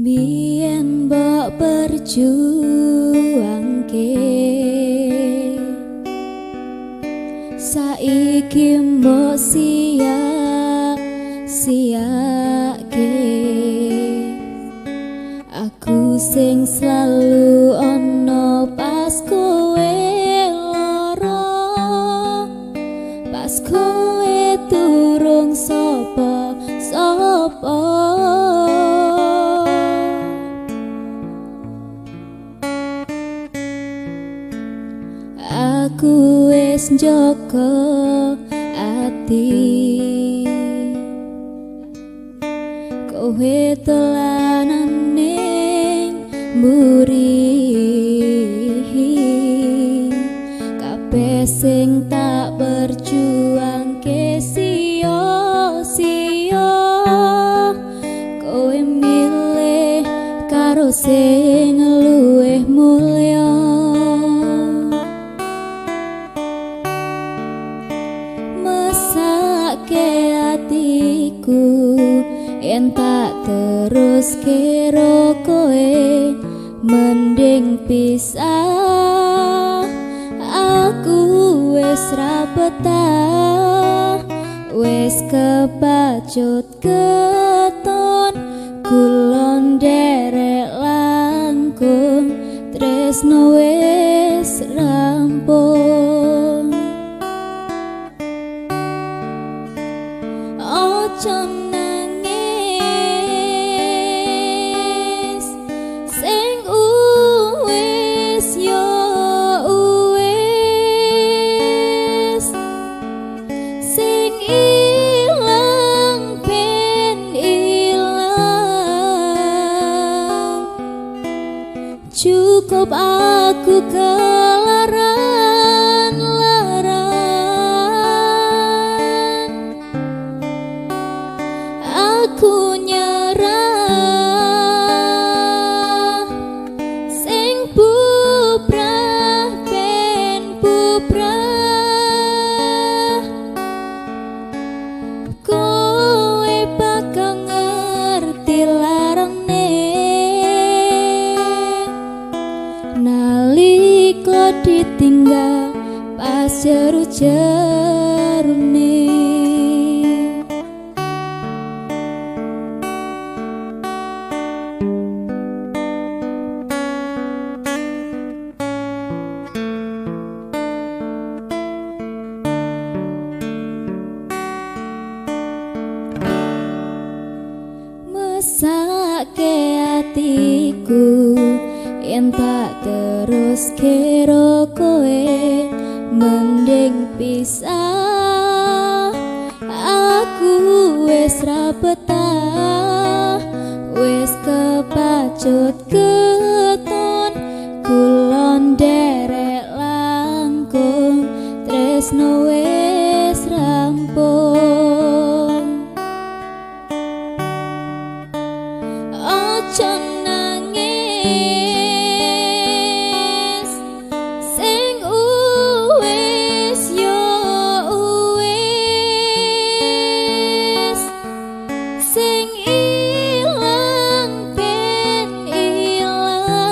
Biyen mbok perjuangke, saiki mbok sia-siake. Aku sing selalu ono pas kowe lara, pas kowe durung sapa-sapa. Aku wis njaga ati, kowe dolanan ning mburi. Kabeh sing tak perjuangke sia-sia, kowe milih karo sing luwih mulya. Mesake atiku yen tak terus karo kowe, mending pisah. Aku wis ra betah, wis kebacut keton, kula nderek langkung, tresno wis rampung. Ojo nangis, sing uwis yo uwis, sing ilang ben ilang. Cukup aku kelaran laran, aku nyerah. Sing bubrah ben bubrah, kowe bakal ngerti larane nalika ditinggal pas jeru-jerune. Mesake atiku yen tak terus karo kowe, mending pisah. Aku wis ra betah, wis kebacut keton, kula nderek langkung, tresno wis rampung. Ojo nangis, sing uwis yo uwis, sing ilang ben ilang.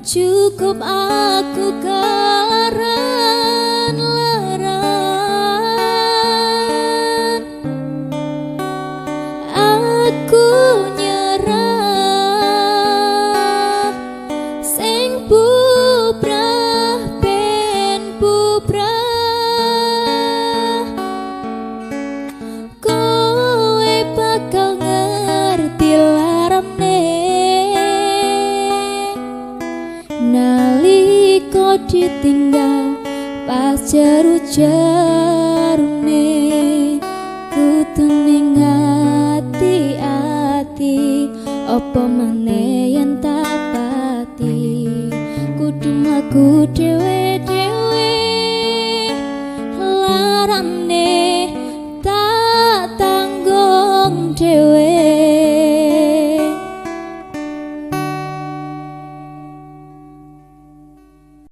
Cukup aku kelaran laran, aku nyerah. Sing bubrah ben bubrah, kowe bakal ngerti larane nalika ditinggal pas jeru-jerune. Kudu ning ati-ati, apa meneh yen tak pati, kudu mlaku dhewe.